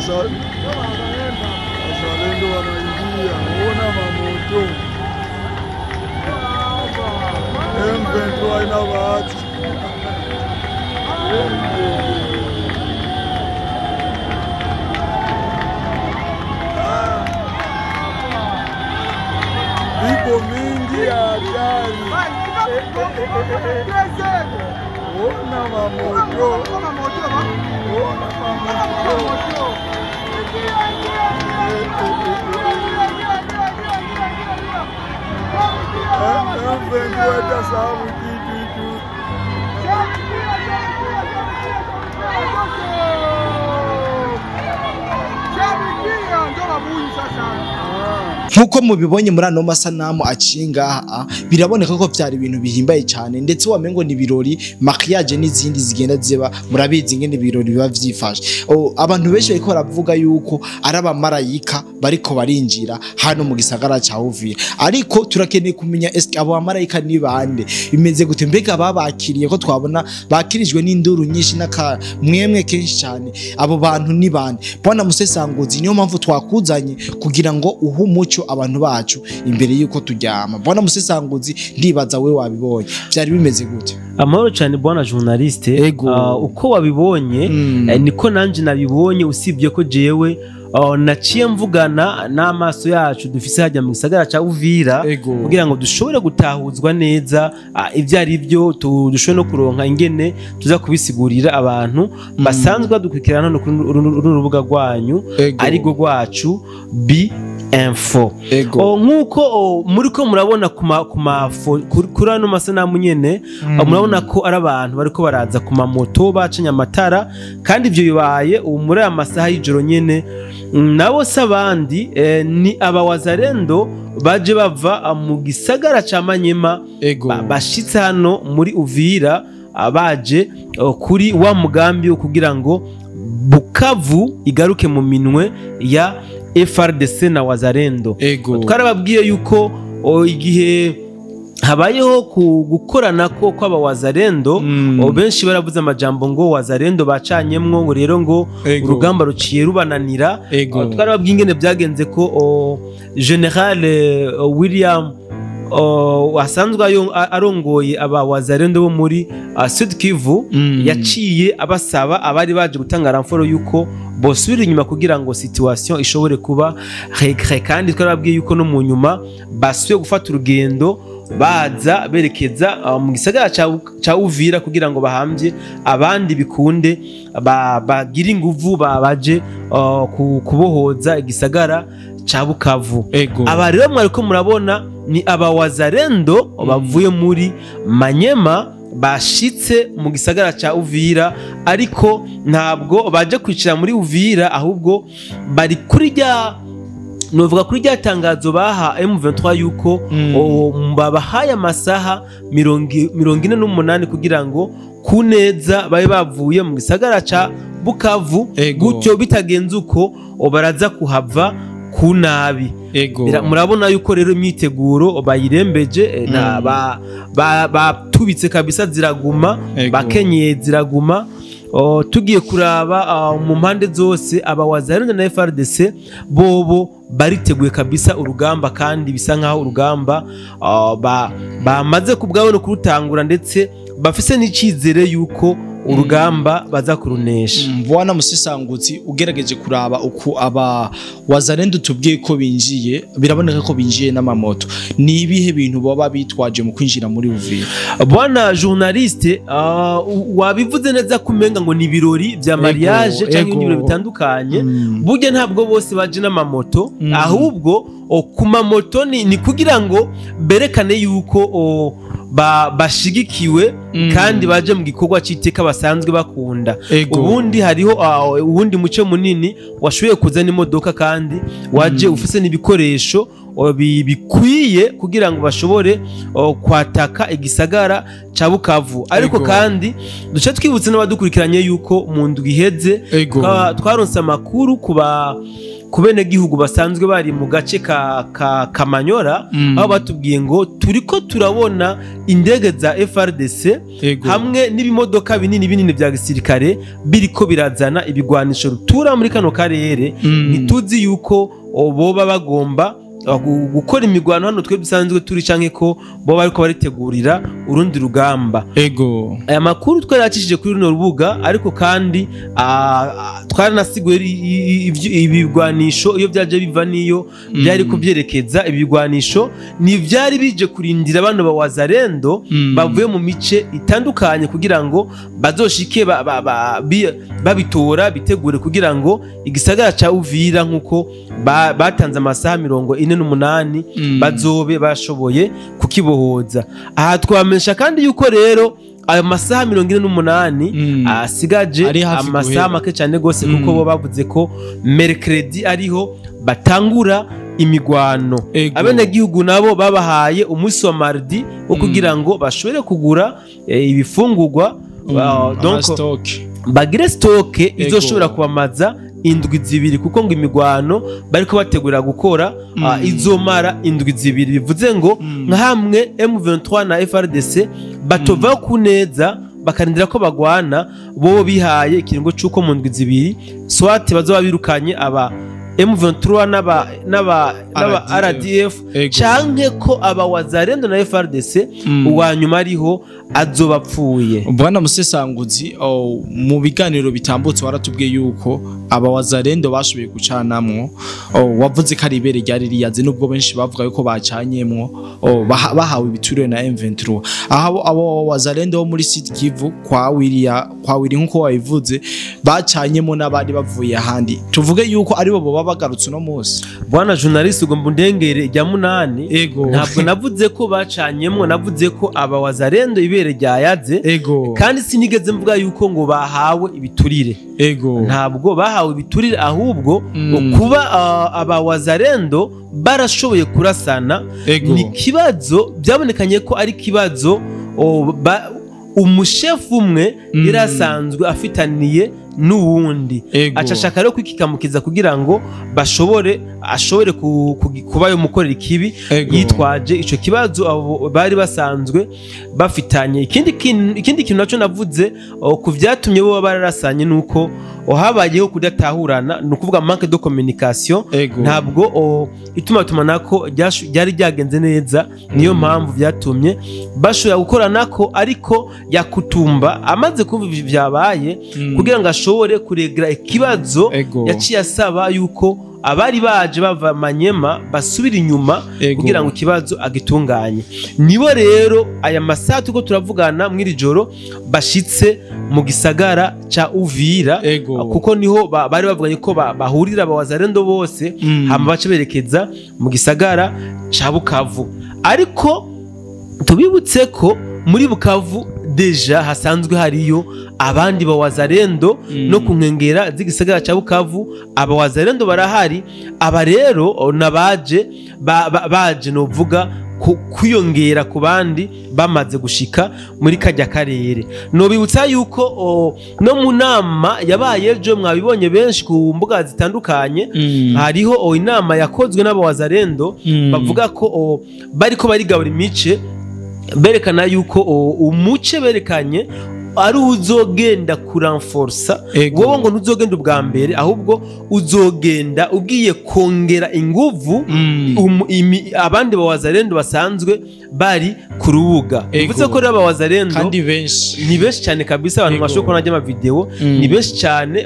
Wazalendo wanaingia, ona mamoto. M23 ina bahati. Iko mingi ya hatari. Ona mamoto. Ona mamoto. Nkuko mubibonye muri ano masanamu aciye ngaha, biraboneka ko vyari ibintu bihimbaye cyane, ndetse wamengo ni birori mariage n'izindi zigenda ziba, murabizi ngene ibirori biba vyifashe. Abantu benshi bariko baravuga yuko ari abamarayika bariko barinjira hano mu gisagara ca Uvira, ariko turakeneye kumenya eske abo bamarayika ni bande, bimeze gute, mbega babakiriye ko twabona bakirijwe n'induru nyinshi n'aka mwemwe kenshi cyane, abo bantu ni bande? Bwana Musesanguzi, niyo mpamvu twakuzanye kugira ngo uhe umuco abantu bacu imbere yuko turyama. Bwana Musesanguzi, ndibaza we wabibonye, byari bimeze gute? Amahoro cyane bwana journaliste. Uko wabibonye niko nanje nabibonye, usibye ko jewe naciye mvugana n'amaso yacu dufise hajya mu gisagara ca Uvira kugira ngo dushobore gutahuzwa neza ivyo ari byo, dushobore no kuronka ingene tuza kubisigurira abantu basanzwe badukurikirana no kuri rubuga rwanyu ariko rwacu B Info. Nkuko muriko murabona kuri ano masanamu nyene, murabona ko ari abantu bariko baraza ku mamoto bacanye amatara, kandi ivyo bibaye muri aya masaha y'ijoro nyene. Nabo sabandi ni abawazarendo baje bava mu gisagara ca Manyema, bashitse hano muri Uvira, baje kuri wa mugambi wo kugira ngo Bukavu igaruke mu minwe ya FARDC na Wazalendo. Twarababwiye yuko igihe habayeho gukorana ko kw'aba Wazalendo, benshi baravuze amajambo ngo Wazalendo bacanyemwo, ngo rero ngo urugamba ruciye rubananira. Twarababwiye ingene byagenze ko General William asanzwe arongoye aba Wazalendo bo muri Sud Kivu yaciye abasaba abari baje gutanga ramforo yuko bosubira inyuma kugira ngo situation ishobore kuba réglée, kandi twarababwiye yuko no mu nyuma basuye gufata urugendo baza berekeza mu gisagara ca Uvira kugira ngo bahambye abandi bikunde bagire inguvu babaje kubohoza igisagara ca Bukavu. Aba rero mwariko murabona ni aba Wazalendo bavuye muri Manyema bashitse mu gisagara ca Uvira, ariko ntabwo baje kwicara muri Uvira, ahubwo bari kuri rya novuga kuri rya tangazo baha M23 yuko babahaye amasaha 48 kugira ngo kuneza babe bavuye mu gisagara ca Bukavu, gutyo bitagenze uko baraza kuhava kunabi. Murabona yuko rero imyiteguro bayirembeje, batubitse kabisa ziraguma, bakenyeye ziraguma. Tugiye kuraba mu mpande zose aba Wazalendo na FARDC bobo bariteguye kabisa urugamba, kandi bisa nkaho urugamba bamaze kubwabo no kurutangura, ndetse bafise n'icizere yuko urugamba baza kurunesha. Bwana Musesangutsi, ugerageje kuraba uko aba Wazalendo tubwiye ko binjiye, biraboneka ko binjiye n'amamoto, ni ibihe bintu baba bitwaje mu kwinjira muri Uvira? Bwana journaliste, wabivuze neza kumenga ngo ni birori vya mariage cyangwa ibindi bitandukanye. Burya ntabwo bose baje n'amamoto, ahubwo ku mamoto ni kugira ngo berekane yuko bashigikiwe kandi baje mu gikorwa c'iteka basanzwe bakunda. Ubundi hariho uwundi muce munini washoboye kuzana imodoka kandi waje ufise n'ibikoresho bikwiye kugira ngo bashobore kwataka igisagara ca Bukavu. Ariko kandi duce twibutse n'abadukurikiranye yuko mu ndwi iheze twaronse amakuru kuba ku benegihugu basanzwe bari mu gace ka Kamanyora, aho batubwiye ngo turiko turabona indege za FRDC hamwe n'ibimodoka binini binini vya gisirikare biriko birazana ibigwanisho rutura muri kano karere. Ntituzi yuko boba bagomba gukora imigwano hano twe dusanzwe turi, canke ko bo bariko baritegurira urundi rugamba. Ego. Aya makuru twaracishije kuri runo rubuga, ariko kandi twaranasiguye ibigwanisho iyo byaje biva niyo byari kubyerekeza. Ibigwanisho ni byari bije kurindira abantu ba Wazalendo bavuye mu mice itandukanye kugira ngo bazoshike babitora bitegure kugira ngo igisagara ca Uvira, nkuko batanze amasaha 48 bazobe bashoboye kukibohoza. Aha twamenyesha kandi yuko rero ayo masaha 48 asigaje amasaha make cyane gose, kuko bo bavuze ko mercredi ariho batangura imigwano. Abenegihugu nabo babahaye umunsi wa mardi wo kugira ngo bashobore kugura ibifungurwa, donc bagire stock izoshobora kubamaza indwi zibiri, kuko ngo imigwano bariko bategura gukora izomara indwi zibiri. Bivuze ngo nka hamwe M23 na FRDC batova ku neza bakarindira ko bagwana, bo bihaye ikiringo cy'uko mu ndwi zibiri swat bazoba birukanye aba M23 n'aba RDF, canke ko aba Wazalendo na FRDC uwanyuma ariho azobapfuye. Bwana Musesanguzi, mu biganiro bitambutse waratubwiye yuko aba Wazalendo bashoboye gucanamwo, wavuze ko ari ibere ryari riyaze, nubwo benshi bavuga yuko bacanyemwo bahawe ibiturire na M23. Aho abo Wazalendo bo muri Sud Kivu kwa Wiri nkuko wabivuze bacanyemo n'abandi bavuye ahandi, tuvuge yuko aribo boba bagarutse no munsi. Bwana journaliste, ugomba undengere rya munani. Ntabwo navuze ko bacanyemwo, navuze ko aba Wazalendo ibere ryayaze, kandi sinigeze mvuga yuko ngo bahawe ibiturire. Ntabwo bahawe ibiturire, ahubwo kuba aba Wazalendo barashoboye kurasana ni kibazo byabonekanye ko ari kibazo umushefu umwe yarasanzwe afitaniye n'uwundi, acashaka rero kwikikamukiza kugira ngo bashobore ashobore kuba yo mukorera ikibi yitwaje ico kibazo abo bari basanzwe bafitanye. Ikindi kintu naco navuze ku vyatumye bo bararasanye nuko habayeho kudatahurana, ni ukuvuga manque de communication. Ntabwo itumatumanako ryari ryagenze neza, niyo mpamvu vyatumye bashobora gukoranako. Ariko Yakutumba amaze kumva vyabaye, kugira ngo ashobore kuregra ikibazo, yaciye asaba yuko abari baje bava Manyema basubira inyuma kugira ngo ikibazo agitunganye. Nibo rero aya masaha tuko turavugana mw'iri joro bashitse mu gisagara ca Uvira, kuko niho bari bavuganye ko bahurira aba Wazalendo bose, hama bace berekeza mu gisagara ca Bukavu. Ariko tubibutse ko muri Bukavu deja hasanzwe hariyo abandi ba Wazalendo no ku nkengera z'igisagara ca Bukavu aba Wazalendo barahari. Aba rero nabaje baje novuga kwiyongera ku bandi bamaze gushika muri kajya karere. Nobibutsa yuko no mu nama yabaye ejo mwabibonye benshi ku mbuga zitandukanye, hariho inama yakozwe n'aba Wazalendo bavuga ko bariko barigabura imice, berekana yuko umuce berekanye ari uzogenda kuranforsa wowe ngo ntuzogenda ubwa mbere, ahubwo uzogenda ugiye kongera inguvu abandi ba Wazalendo basanzwe bari ku rubuga. Bivuze ko rero aba Wazalendo kandi benshi ni benshi cyane kabisa, abantu bashobora kubona ama video ni benshi cyane,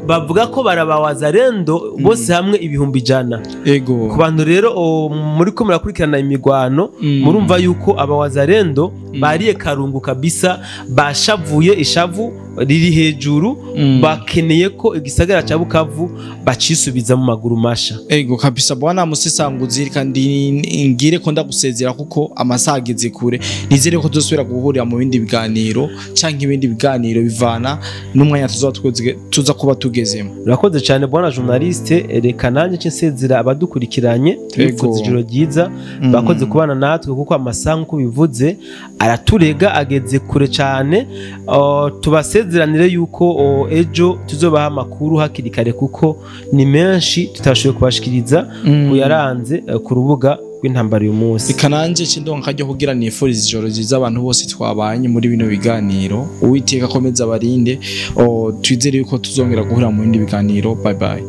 bavuga ko baraba Wazalendo bose hamwe 100,000. Ku bantu rero muri ko murakurikirana imigwano, murumva yuko aba Wazalendo bariye karungu kabisa, bashavuye ishavu riri hejuru, bakeneye ko igisagara ca Bukavu bacisubiza mu maguru masha. Ego kabisa bwana Musesanguzi, kandi ngire ko ndagusezera kuko amasaha ageze kure. Nizere ko tuzosubira guhurira mu bindi biganiro canke ibindi biganiro bivana n'umwanya tuza kuba tugezemo. Urakoze cyane bwana journaliste, reka nanjye nsezera abadukurikiranye, tubipfuza ijoro ryiza, bakoze kubana natwe kuko amasaha nkuko bivuze araturega ageze kure cyane. cyane. Tubasezeranire yuko ejo tuzobaha amakuru hakiri kare, kuko ni menshi tutashoboye kubashikiriza kuyaranze ku rubuga rw'intambara uyu munsi. Reka nanje cindonka karyo kugira nifurize ijoro ryiza abantu bose twabanye muri bino biganiro. Uwiteka akomeze abarinde. Twizere yuko tuzongera guhura mu bindi biganiro. Bye bye.